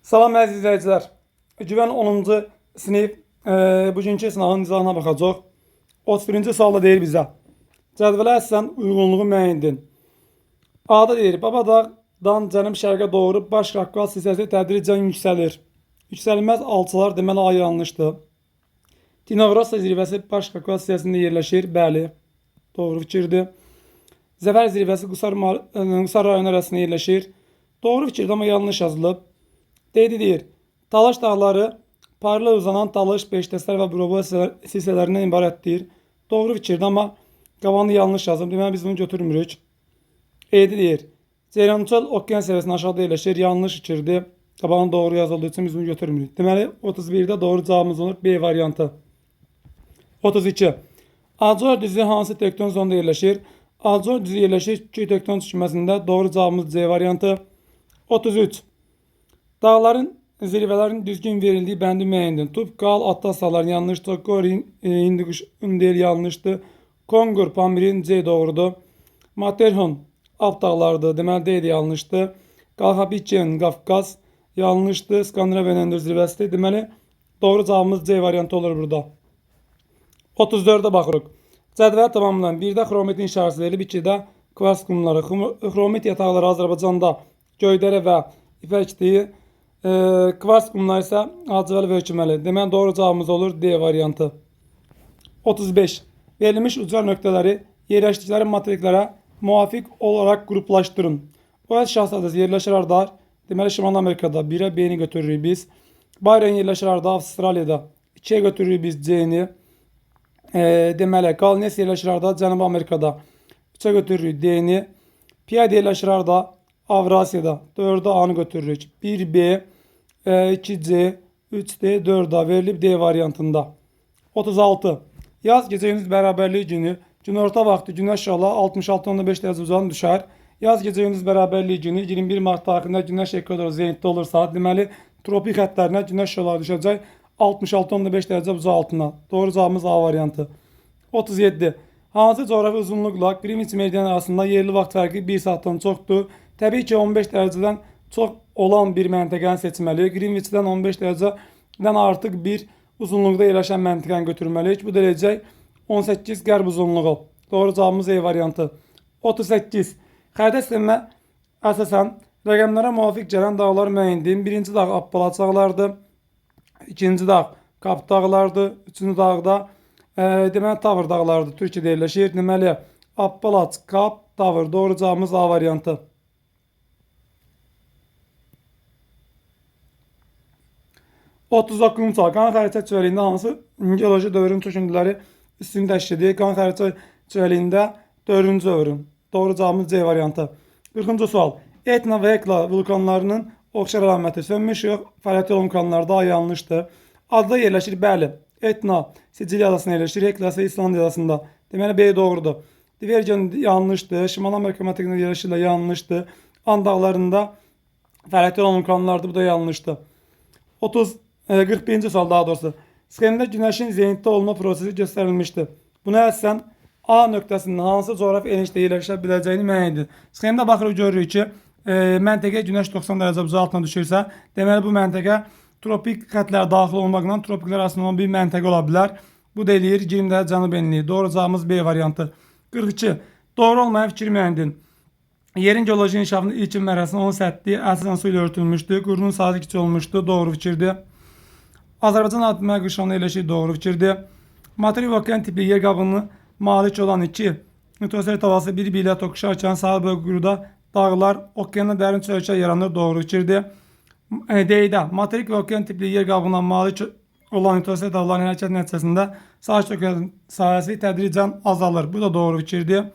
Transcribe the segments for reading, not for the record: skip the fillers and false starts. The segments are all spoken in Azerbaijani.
Salam əziz izləyicilər. Güvən 10-cu sinif bugünkü sınavın izahına baxacaq. 31-ci sualda deyir bizə. Cədvələ əsasən uyğunluğu müəyyən edin. A-da deyir, Babadağdan cənub-şərqə doğru Baş Qafqaz hissəsi tədricən yüksəlir. Yüksəlməz alçalar deməli A yanlışdır. Dinovrasa zirvəsi Baş Qafqaz hissəsində yerləşir. Bəli, doğru fikirdir. Zəfər zirvəsi Qusar rayonu arasında yerləşir. Doğru fikirdir, amma yanlış yazılıb. D deyir, Talaş dağları paralel uzanan Talış, Beşdəstlər və Burovo silsilələrindən ibarətdir. Doğru fikirdir, amma qabanı yanlış yazıb. Deməli, biz bunu götürmürük. E deyir, Ceyrançöl okean səviyyəsindən aşağıda yerləşir. Yanlış fikirdir. Qabanı doğru yazıldığı üçün biz bunu götürmürük. Deməli, 31-də doğru cavabımız olur B variantı. 32. Azor düzü hansı tekton zonda yerləşir? Azor düzü yerləşir kiçik tekton çökməsində. Doğru cavabımız C variantı. 33. Dağların zirvələrin düzgün verildiyi bəndi müəyyən edin. Tubkal, Atlas dağları yanlışdır. Gorin, Hindikuşun deyil yanlışdır. Kongur, Pamirin C doğrudur. Matterhorn, Alp dağlarıdır. Deməli D də yanlışdır. Qalxapiçen, Qafqaz yanlışdır. Skandinaviyanın ən zirvəsidir. Deməli doğru cavabımız C variantı olur burada. 34-ə baxırıq. Cədvələ tamamlayan 1-də xromitin işarəsi verilib, 2-də kvars qumları. Xromit yataqları Azərbaycanda Göydərə və İpəkdir. Kvars qumları isə Hacıvəli və Höküməli. Deməli doğru cavabımız olur D variantı. 35. Verilmiş ucar nöqtələri yerləşdikləri materiklərə müvafiq olaraq qruplaşdırın. Oğuz Şahzadəsi yerləşir harda? Deməli Şimali Amerikada. 1-ə B-ni götürürük biz. Bayron yerləşir harda? Avstraliyada. 2-yə götürürük biz C-ni. Deməli Kalnes yerləşir harda? Cənubi Amerikada. 3-ə götürürük D-ni. Piyada yerləşir harda? Avrasiyada. 4-ə A-nı götürürük. 1B, 2C, 3D, 4A verilib D variantında. 36. Yaz gecə-gündüz bərabərliyi günü günorta vaxtı günəş şüaları 66,5 dərəcə uzağına düşər. Yaz gecə-gündüz bərabərliyi günü 21 mart tarixində günəş ekvator zenitdə olursa, deməli tropik xəttlərinə günəş şüaları düşəcək 66,5 dərəcə buzaq altına. Doğru cavabımız A variantı. 37. Hansı coğrafi uzunluqla Greenwich meridian arasında yerli vaxt fərqi 1 saatdan çoxdur? Təbii ki, 15 dərəcədən çox olan bir məntəqəni seçməliyik. Greenwichdən 15 dərəcədən artıq bir uzunluqda yerləşən məntəqəni götürməliyik. Bu da eləyəcək 18 qərb uzunluğu. Doğru cavabımız E variantı. 38. Xəritə sisteminə əsasən rəqəmlərə müvafiq gələn dağlar müəyyən edin. Birinci dağ Appalaç dağlarıdır. İkinci dağ Kap dağlarıdır. Üçüncü dağda deməli Tavr dağlarıdır. Türkiyədə yerləşir. Deməli Appalaç, Kap, Tavr. Doğru cavabımız A variantı. 39-cu sual. Qan xəritə çölündə hansı geoloji dövrün çöküntüləri üstünü təşkil edir? Qan xəritə çölündə 4-cü dövrün. Doğru cavabımız C variantı. 40-cı sual. Etna və Hekla vulkanlarının oxşar əlaməti sönmüş yox, fəaliyyətli olan vulkanlarda A yanlışdır. Adada yerləşir, bəli. Etna Siciliya adasında yerləşir, Hekla isə İslandiya adasında. Deməli B doğrudur. Divergen yanlışdır. Şimali Amerika materikində yerləşirlər, yanlışdır. And dağlarında fəaliyyətli olan vulkanlardır, bu da yanlışdır. 41-ci sual daha doğrusu. Sxemdə günəşin zenitdə olma prosesi göstərilmişdir. Buna əsasən A nöqtəsinin hansı coğrafi enişdə yerləşə biləcəyini müəyyən edin. Sxemdə baxırıq görürük ki, məntəqəyə günəş 90 dərəcə buzaq altına düşürsə, deməli bu məntəqə tropik xətlər daxil olmaqla tropiklər arasında olan bir məntəqə ola bilər. Bu da eləyir 20 dərəcə cənub enliyi. Doğru cavabımız B variantı. 42. Doğru olmayan fikri müəyyən edin. Yerin geoloji inkişafının ilkin mərhələsində onun səthi əsasən su ilə örtülmüşdü. Qurunun sahəsi kiçik olmuşdu. Doğru fikirdir. Azərbaycan Alp qırşovunda yerləşir. Doğru fikirdir. Materik və okean tipli yer qabığını malik olan iki litosfer tavası bir-biri ilə toqquşarkən sahil boyu quruda dağlar, okeanda dərin çöləklər yaranır. Doğru fikirdir. D-də materik və okean tipli yer qabığına malik olan litosfer tavalarının hərəkət nəticəsində sahil sahəsi tədricən azalır. Bu da doğru fikirdir.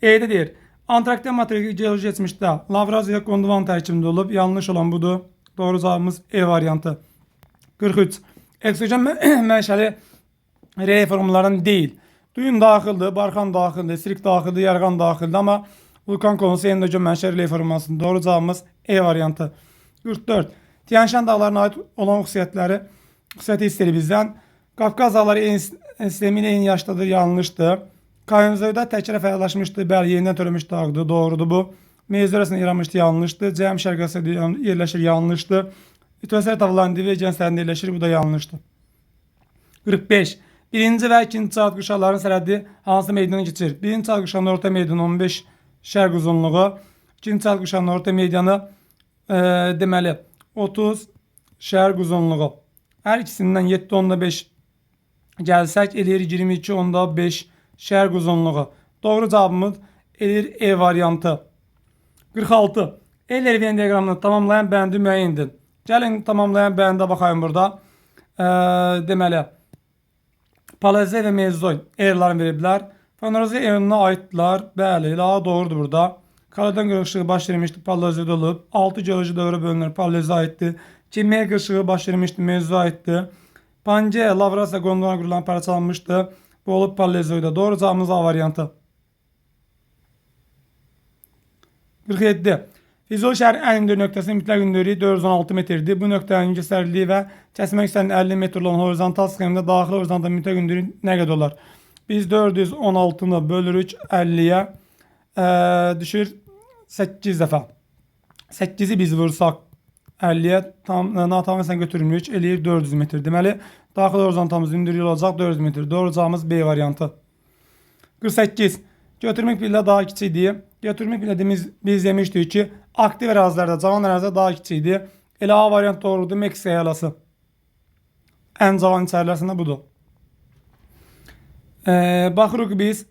E-də deyir. Antarktika materiki geoloji keçmişdə Lavraziya Gondvan tərkibində olub. Yanlış olan budur. Doğru cavabımız E variantı. 43. Eksogen mənşəli relyef formalarından deyil. Düyün daxildir, barxan daxildir, sirik daxildir, yarğan daxildir, amma vulkan konusu endogen mənşəli relyef formasıdır. Doğru cavabımız E variantı. 44. Tiyanşan dağlarına ait olan xüsusiyyəti istəyir bizdən. Qafqaz dağları eyni sistemi ilə eyni yaşdadır, yanlışdır. Kayonzoyda təkrar fəallaşmışdı, bəli, yenidən törənmiş dağdır, doğrudur bu. Mezor arasında yaranmışdı, yanlışdır. Cəhəm şərqi yerləşir, yanlışdır. Litosfer tavalarının divergen sərhədində yerləşir. Bu da yanlışdır. 45. Birinci və ikinci çağ quşaqların sərhədi hansı meydana keçir? Birinci çağ quşağının orta meydanı 15 şərq uzunluğu. İkinci çağ quşağının orta meydanı deməli 30 şərq uzunluğu. Hər ikisindən 7,5 gəlsək eləyir 22,5 şərq uzunluğu. Doğru cavabımız eləyir E variantı. 46. Euler-Venn diaqramını tamamlayan bəndi müəyyən edin. Gəlin tamamlayan bəndə baxayım burada. Deməli, Paleozoy və Mezozoy eralarını veriblər. Fanerozoy eonuna aiddirlər. Bəli, elə A doğrudur burada. Kaledon qırışığı baş vermişdi, Paleozoyda olub. 6 geoloji dövrə bölünür, Paleozoya aiddir. Kimmer qırışığı baş vermişdi, Mezozoya aiddir. Pangea, Lavrasiya, Gondwana qurulağının parçalanmışdı. Bu olub Paleozoyda. Doğru cavabımız A variantı. 47. Füzuli şəhərin ən hündür nöqtəsinin mütləq hündürlüyü 416 metrdir. Bu nöqtənin yüksəkliyi və kəsmə yüksəkliyi 50 metr olan horizontal sxemdə daxili horizontal mütləq hündürlüyü nə qədər olar? Biz 416-nı bölürük 50-yə. Düşür 8 dəfə. 8-i biz vursaq 50-yə tam, natamı götürmürük. Eləyir 400 metr. Deməli, daxili horizontalımız hündürlüyü olacaq 400 metr. Doğru cavabımız B variantı. 48. Götürmək pillə daha kiçikdir. Götürmək pillə biz demişdik ki, aktiv ərazilərdə, cavan ərazilərdə daha kiçikdir. Elə A variant doğrudur. Meksika yaylası. Ən cavan içərilərində budur. Baxırıq biz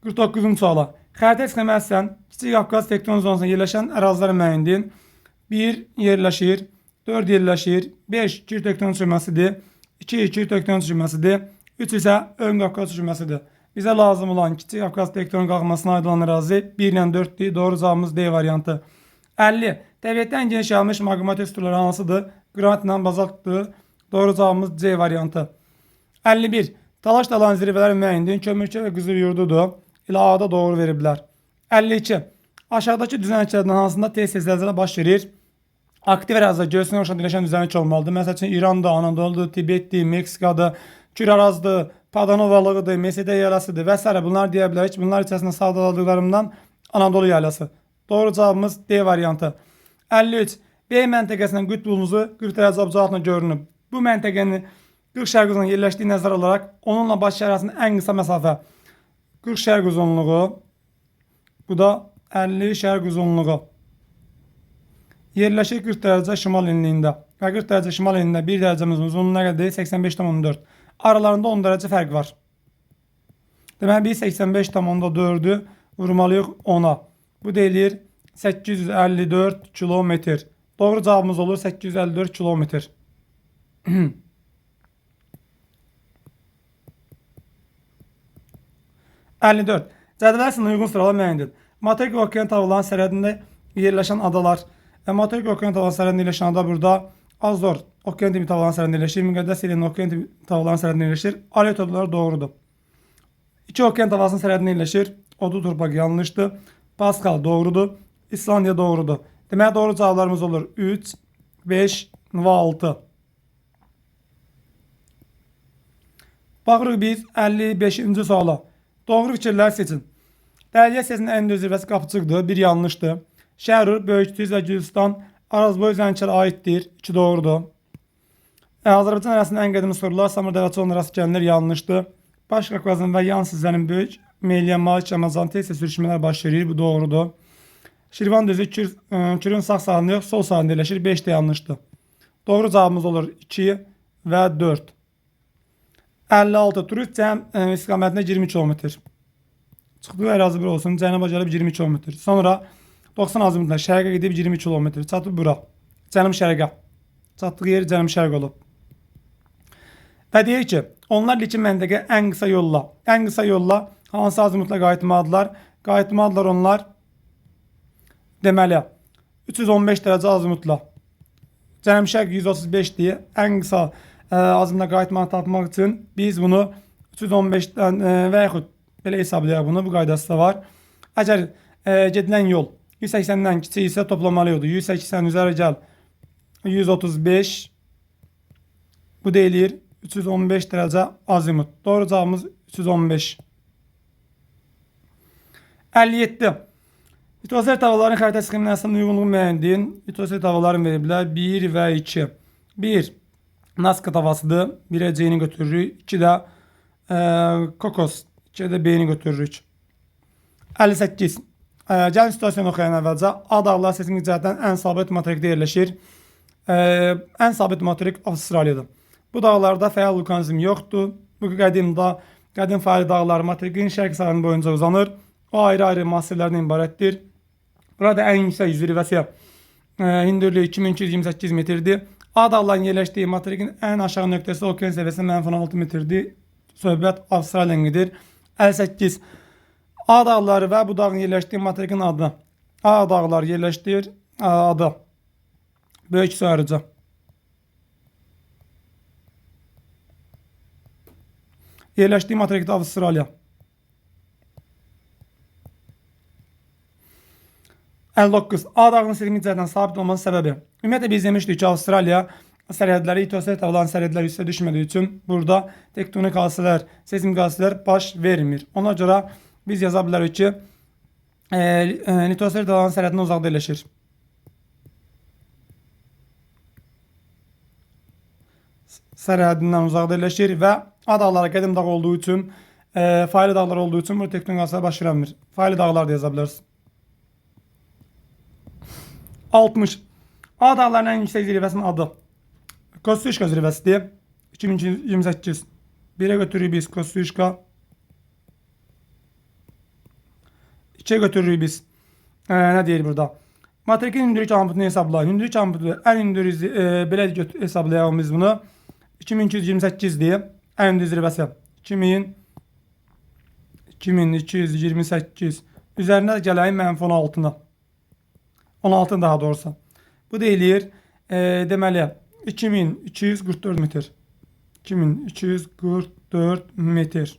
49-cu suala. Xəritə sxeməsən Kiçik Qafqaz tekton zonasında yerləşən ərazilər müəyyən edin. 1 yerləşir, 4 yerləşir, 5 Kür tekton çökməsidir, 2 Kür tekton çökməsidir, 3 isə Ön Qafqaz çökməsidir. Bizə lazım olan Kiçik Qafqaz tekton qalxmasına aid olan ərazi 1 ilə 4-dür. Doğru cavabımız D variantı. 50. Təbiətdən geniş yayılmış maqmatik strukturları hansıdır? Qranitlə bazaltdır. Doğru cavabımız C variantı. 51. Talaş dalan zirvələr müəyyən edin. Kömürkə və Qızıl yurdudur. Elə A-da doğru veriblər. 52. Aşağıdakı düzənliklərdən hansında tez-tez zəlzələ baş verir? Aktiv ərazidə göğsünə oxşan birləşən düzənlik olmalıdır. Məsəl üçün İrandır, Anadoludur, Tibetdir, Meksikadır, Kürarazdır, Padanovalığıdır, Mesede yaylasıdır və s. Bunlar deyə bilərik. Bunlar içərisində sadaladıqlarımdan Anadolu yaylası. Doğru cavabımız D variantı. 53. B məntəqəsinin qütb ulduzu 40 dərəcə altında görünür. Bu məntəqənin 40 şərq uzunluğunda yerləşdiyi nəzərə alaraq onunla Bakı şəhəri arasında ən qısa məsafə 40 şərq uzunluğu, bu da 50 şərq uzunluğu. Yerləşir 40 dərəcə şimal enliyində. Və 40 dərəcə şimal enliyində 1 dərəcəmizin uzunluğu nə qədərdir? 85,4. Aralarında 10 dərəcə fərq var. Deməli, biz 85,4-ü vurmalıyıq 10-a. Bu da eləyir 854 kilometr. Doğru cavabımız olur 854 kilometr. ...54. Cədvəl sınına uyğun sırala müəyyən edin. Materik okean tavalarının sərhədində yerləşən adalar. Materik okean tavalarının sərhədində yerləşən ada burada Azor okean tipi tavalarının sərhədində yerləşir. Müqəddəs Elin okean tipi tavalarının sərhədində yerləşir. Aleut adaları doğrudur. İki okean tavasının sərhədində yerləşir. Odu torpaq yanlışdır. Pascal doğrudur. İslandiya doğrudur. Deməli doğru cavablarımız olur. 3, 5 və 6. Baxırıq biz 55-ci suala. Doğru fikirlər seçin. Dəliyyə səsinin ən hündür zirvəsi Qapıcıqdır. Bir yanlışdır. Şərur, Böyükdüz və Gülüstan Arazboy düzənliklərə aiddir. 2 doğrudur. Azərbaycan ərazisinin ən qədimi sorular Samur Dəvəçioğluna rast gəlinir. Yanlışdır. Baş Qafqazın və yan hissənin böyük meyliyə malik Ramazan tez-tez sürüşmələr baş verir. Bu doğrudur. Şirvan düzü Kürün sağ sahilində yox, sol sahilində yerləşir. 5 də yanlışdır. Doğru cavabımız olur 2 və 4. 56. Turist cənub istiqamətində 20 km. Çıxdığı ərazi bir olsun. Cənuba gəlib 20 km. Sonra 90 azimutla şərqə gedib 20 km. Çatıb bura. Cənub şərqə. Çatdığı yer cənub şərq olub. Və deyir ki, onlar ilkin məntəqə ən qısa yolla. Ən qısa yolla hansı azimutla qayıtmalıdırlar? Qayıtmalıdırlar onlar deməli 315 dərəcə azimutla. Cənub şərq 135 deyə ən qısa azimutla qayıtmanı tapmaq üçün biz bunu 315-dən və yaxud belə hesablayaq bunu, bu qaydası da var. Əgər gedilən yol 180-dən kiçik isə toplamalı 180 üzəri gəl 135, bu da eləyir 315 dərəcə azimut. Doğru cavabımız 315. 57. Litosfer tavaların xəritə sxeminə əsasında uyğunluğu müəyyən edin. Litosfer tavaların veriblər 1 və 2. 1. Nazka tavasıdır. 1'e C'ni götürürük. 2 də Kokos. 2'də də B'ni götürürük. 58. Gəlin situasiyanı oxuyaq əvvəlcə. A dağlar seismik cəhətdən ən sabit materikdə yerləşir. Ən sabit materik Avstraliyadır. Bu dağlarda fəal vulkanizm yoxdur. Bu qədim fəal dağlar materikin şərq sahili boyunca uzanır. O ayrı-ayrı massivlərdən ibarətdir. Burada ən yüksək zirvəsi hündürlüyü 2228 metrdir. A dağların yerləşdiyi materikin ən aşağı nöqtəsi okean səviyyəsində -16 metrdir. Söhbət Avstraliyadan gedir. 58. A dağları və bu dağın yerləşdiyi materikin adı. A dağları yerləşdir adı. Böyük Sarıca. Yerləşdiyi materikdə Avstraliya. 59. A dağının seismik cəhətdən sabit olması səbəbi. Ümumiyyətlə biz demişdik ki, Avstraliya sərhədləri litosfer olan sərhədlər üstə düşmədiyi üçün burada tektonik hadisələr, seismik hadisələr baş vermir. Ona görə biz yaza bilərik ki, litosfer olan sərhədindən uzaqda yerləşir. Sərhədindən uzaqda yerləşir və A dağları qədim dağ olduğu üçün, faylı dağlar olduğu üçün burada tektonik hadisələr baş vermir. Faylı dağlar da yaza bilərsiniz. 60. A dağlarının ən yüksək zirvəsinin adı. Kosciuszko zirvəsidir. 2228. 1'e götürürük biz Kosciuszko. 2'ye götürürük biz. Nə deyir burada? Materikin hündürlük amplitudunu hesablayın. Hündürlük amplitudu ən hündür belə hesablayalım biz bunu. 2228-dir. Ən hündür zirvəsi. 2228. Üzərinə gələyim -16-na. 16 daha doğrusu. Bu da eləyir. Deməli 2244 metr. 2244 metr.